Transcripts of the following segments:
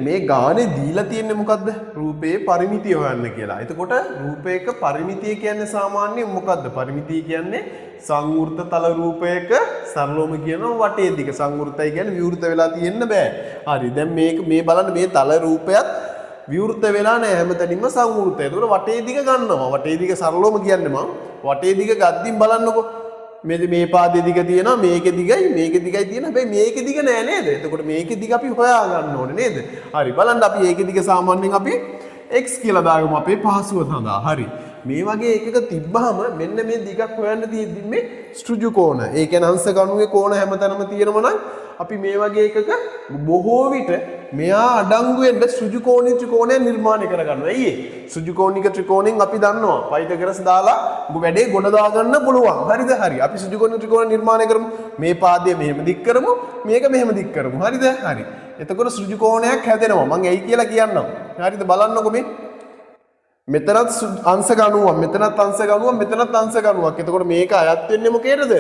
මේ ගානේ දීලා තියෙන්නේ මොකද්ද? රූපයේ පරිමිතිය හොයන්න කියලා. එතකොට රූපයක පරිමිතිය කියන්නේ සාමාන්‍යයෙන් මොකද්ද? පරිමිතිය කියන්නේ සංවෘත තල රූපයක සරලවම කියනවා වටේ දිග. සංවෘතයි කියන්නේ විවෘත වෙලා තියෙන්න බෑ. හරි. දැන් මේක මේ බලන්න මේ තල රූපයත් විවෘත වෙලා නෑ, හැමතැනින්ම සංවෘතයි. එතකොට වටේ දිග ගන්නවා. වටේ දිග සරලවම කියන්නේ මං වටේ දිග ගද්දින් බලන්නකෝ. මේ මේ පාදයේ දිග තියෙනවා, මේකේ දිගයි මේකේ දිගයි තියෙනවා. හැබැයි මේකේ දිග නෑ නේද? එතකොට මේකේ දිග අපි හොයා ගන්න ඕනේ නේද? හරි, බලන්න අපි ඒකේ දිග සාමාන්‍යයෙන් අපි x කියලා දාගමු අපේ පහසුව සඳහා. හරි. මේ වගේ එකක තිබ්බහම මෙන්න මේ දිගක් හොයන්න තියෙද්දි මේ ඍජු කෝණ, ඒ කියන්නේ අංශක අණුවේ කෝණ හැමතැනම තියෙනවා නම් අපි මේ වගේ එකක බොහෝ විට මෙයා අඩංගු වෙන්න ඍජු කෝණී ත්‍රිකෝණය නිර්මාණය කරගන්නවා. ඇයි ඒ? ඍජු කෝණික ත්‍රිකෝණයෙන් අපි දන්නවා පයිතගරස් දාලා වැඩේ ගොඩ දාගන්න පුළුවන්. හරිද? හරි. අපි ඍජු කෝණී ත්‍රිකෝණ නිර්මාණය කරමු. මේ පාදය මෙහෙම දික් කරමු. මේක මෙහෙම දික් කරමු. හරිද? හරි. එතකොට ඍජු කෝණයක් හැදෙනවා. මං ඇයි කියලා කියන්නම්. හරිද? බලන්නකො මේ මෙතනත් අංශක 90ක්, මෙතනත් අංශක 90ක්, මෙතනත් අංශක 90ක්. එතකොට මේක අයත් වෙන්නේ මොකේද?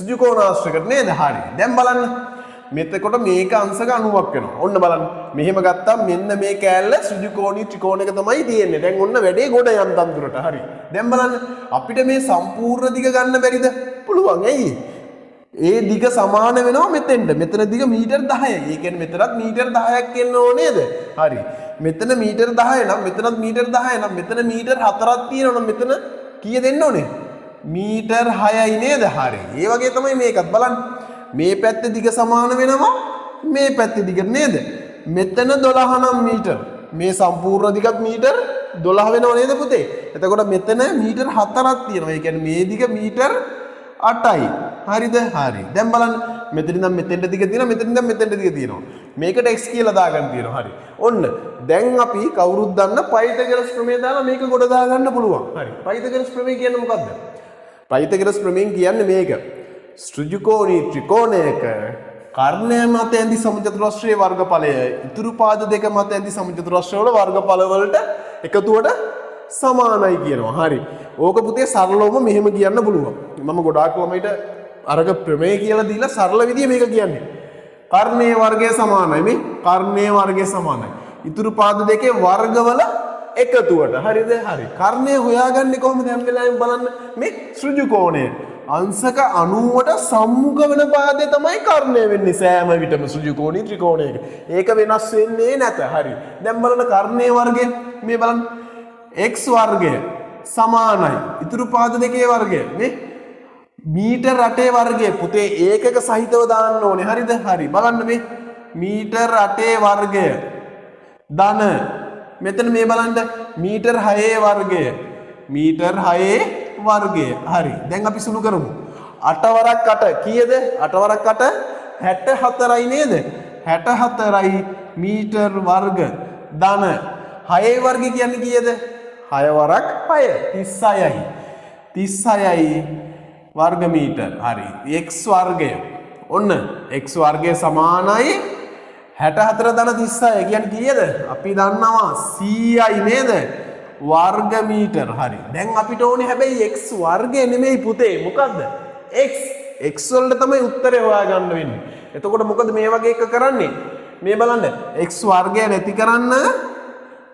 ඍජු කෝණාශ්‍රයකට නේද? හරි. දැන් බලන්න. මෙතකොට මේක අංශක 90ක් වෙනවා. ඔන්න බලන්න. මෙහෙම ගත්තාම මෙන්න මේ කෑල්ල ඍජු කෝණී ත්‍රිකෝණයක තමයි තියෙන්නේ. දැන් ඔන්න වැඩේ ගොඩ යන්තම් දුරට. හරි. දැන් බලන්න අපිට මේ සම්පූර්ණ දිග ගන්න බැරිද? පුළුවන්. ඇයි? ඒ දිග සමාන වෙනවා මෙතෙන්ට. මෙතන දිග මීටර් 10යි. ඒ කියන්නේ මෙතනත් මීටර් 10ක් එන්න ඕනේ නේද? හරි. මෙතන මීටර් 10 නම් මෙතනත් මීටර් 10 නම් මෙතන මීටර් 4ක් තියෙනවා නම් මෙතන කීය දෙන්න ඕනේ? මීටර් 6යි නේද? හරි. ඒ වගේ තමයි මේකත් බලන්න. මේ පැත්තේ දිග සමාන වෙනවා මේ පැත්තේ දිග නේද? මෙතන 12 නම් මීටර්. මේ සම්පූර්ණ දිගත් මීටර් 12 වෙනව නේද පුතේ? එතකොට මෙතන මීටර් 4ක් තියෙනවා. ඒ කියන්නේ මේ දිග මීටර් 8යි. හරිද? හරි. දැන් බලන්න මෙතන ඉඳන් මෙතෙන්ට දිග තියෙනවා, මෙතන ඉඳන් මෙතෙන්ට දිග තියෙනවා. මේකට x කියලා දාගන්න තියෙනවා. හරි. ඔන්න දැන් අපි කවුරුත් දන්න පයිතගරස් ක්‍රමය දාලා මේක ගොඩ දාගන්න පුළුවන්. හරි. පයිතගරස් ක්‍රමය කියන්නේ මොකද්ද? පයිතගරස් ක්‍රමයෙන් කියන්නේ මේක. ඍජුකෝණී ත්‍රිකෝණයක කර්ණය මත ඇඳි සමචතුරස්‍රයේ වර්ගඵලය ඉතුරු පාද දෙක මත ඇඳි සමචතුරස්‍රය වල වර්ගඵල වලට එකතුවට සමානයි කියනවා. හරි. ඕක පුතේ සරලවම මෙහෙම කියන්න පුළුවන්. මම ගොඩාක් ළමයිට අරක ප්‍රමේය කියලා දීලා සරල විදිය මේක කියන්නේ. කර්ණයේ වර්ගය සමානයි මේ කර්ණයේ වර්ගය සමානයි. ඉතුරු පාද දෙකේ වර්ගවල එකතුවට. හරිද? හරි. කර්ණය හොයාගන්නේ කොහොමද හැම වෙලාවෙම බලන්න මේ ඍජු කෝණය. අංශක 90ට සම්මුඛ වෙන පාදය තමයි කර්ණය වෙන්නේ සෑම විටම ඍජු කෝණී ත්‍රිකෝණයක. ඒක වෙනස් වෙන්නේ නැත. හරි. දැන් බලන්න කර්ණයේ වර්ගය මේ බලන්න x වර්ගය සමානයි ඉතුරු පාද දෙකේ වර්ගය මේ මීටර් 8 වර්ගය පුතේ ඒකක සහිතව දාන්න ඕනේ. හරිද? හරි. බලන්න මේ මීටර් 8 වර්ගය ධන මෙතන මේ බලන්න මීටර් 6 වර්ගය මීටර් 6 වර්ගය. හරි. දැන් අපි සුළු කරමු. 8 වරක් 8 කීයද? 8 වරක් 8 64යි නේද? 64යි මීටර් වර්ග ධන 6 වර්ගය කියන්නේ කීයද? 6 වරක් 6 36යි. 36යි වර්ග මීටර්. හරි. x වර්ගය. ඔන්න x වර්ගය සමානයි 64 ධන 36 කියන්නේ කීයද? අපි දන්නවා 100යි නේද? වර්ග මීටර්. හරි. දැන් අපිට ඕනේ හැබැයි x වර්ගය නෙමෙයි පුතේ. මොකද්ද? x. x වලට තමයි උත්තරේ හොයාගන්න වෙන්නේ. එතකොට මොකද මේ වගේ එක කරන්නේ? මේ බලන්න x වර්ගය නැති කරන්න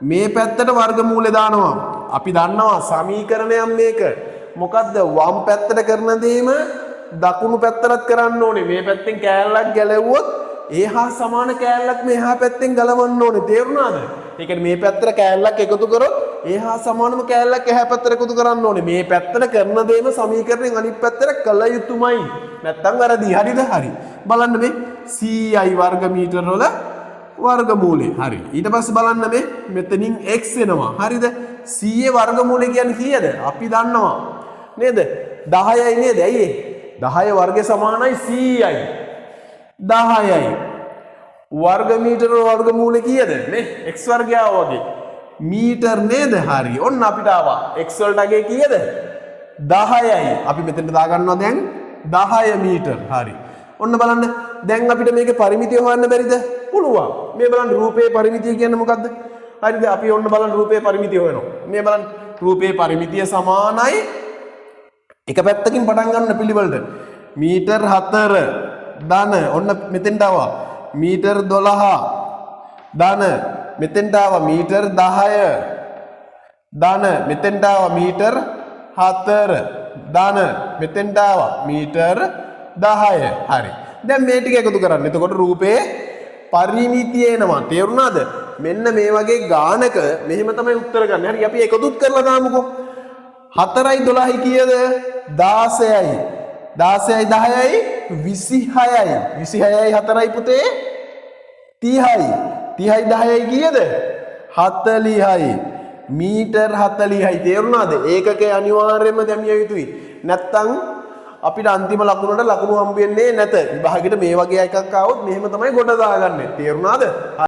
මේ පැත්තට වර්ගමූලය දානවා. අපි දන්නවා සමීකරණයක් මේක. මොකද්ද වම් පැත්තට කරන දේම දකුණු පැත්තටත් කරන්න ඕනේ. මේ පැත්තෙන් කෑල්ලක් ගැලවුවොත් ඒ හා සමාන කෑල්ලක් මේ එහා පැත්තෙන් ගලවන්න ඕනේ. තේරුණාද? ඒ කියන්නේ මේ පැත්තට කෑල්ලක් එකතු කරොත් ඒ හා සමානම කෑල්ලක් එහා පැත්තට එකතු කරන්න ඕනේ. මේ පැත්තට කරන දේම සමීකරණයෙන් අනිත් පැත්තට කළ යුතුමයි. නැත්තම් වැරදි. හරිද? හරි. බලන්න මේ 100යි වර්ග මීටර වල වර්ගමූලය. හරි. ඊට පස්සේ බලන්න මේ මෙතනින් x එනවා. හරිද? 100 වර්ගමූලය කියන්නේ කීයද? අපි දන්නවා. නේද? 10යි නේද? ඇයි ඒ? 10 වර්ගය සමානයි 100යි. 10යි. වර්ග මීටර වර්ගමූලය කීයද? මේ x වර්ගය ආවා වගේ. මීටර් නේද? හරි. ඔන්න අපිට ආවා. x වලට අගේ කීයද? 10යි. අපි මෙතනට දාගන්නවා දැන් 10 මීටර්. හරි. ඔන්න බලන්න දැන් අපිට මේකේ පරිමිතිය හොයන්න බැරිද? පුළුවන්. මේ බලන්න රූපේ පරිමිතිය කියන්නේ මොකද්ද? හරිද? අපි ඔන්න බලන්න රූපේ පරිමිතිය හොයනවා. මේ බලන්න රූපේ පරිමිතිය සමානයි එක පැත්තකින් පටන් ගන්න පිළිවෙලට මීටර් 4 ධන ඔන්න මෙතෙන්ට ආවා මීටර් 12 ධන මෙතෙන්ට ආවා මීටර් 10 ධන මෙතෙන්ට ආවා මීටර් 4 ධන මෙතෙන්ට ආවා මීටර් 10. හරි. දැන් මේ ටික එකතු කරන්න. එතකොට රූපේ පරිමිතිය එනවා. තේරුණාද? මෙන්න මේ වගේ ගානක මෙහෙම තමයි උත්තර ගන්න. හරි, අපි එකතුත් කරලා දාමුකෝ. 4යි 12යි කීයද? 16යි. 16යි 10යි 26යි. 26යි 4යි පුතේ 30යි. 30යි 10යි කීයද? 40යි. මීටර් 40යි. තේරුණාද? ඒකකේ අනිවාර්යයෙන්ම දැමිය යුතුයි. නැත්තම් අපිට අන්තිම ලකුණට ලකුණු හම්බ වෙන්නේ නැත. විභාගෙට මේ වගේ එකක් ආවොත් මෙහෙම තමයි ගොඩ දාගන්නේ. තේරුණාද?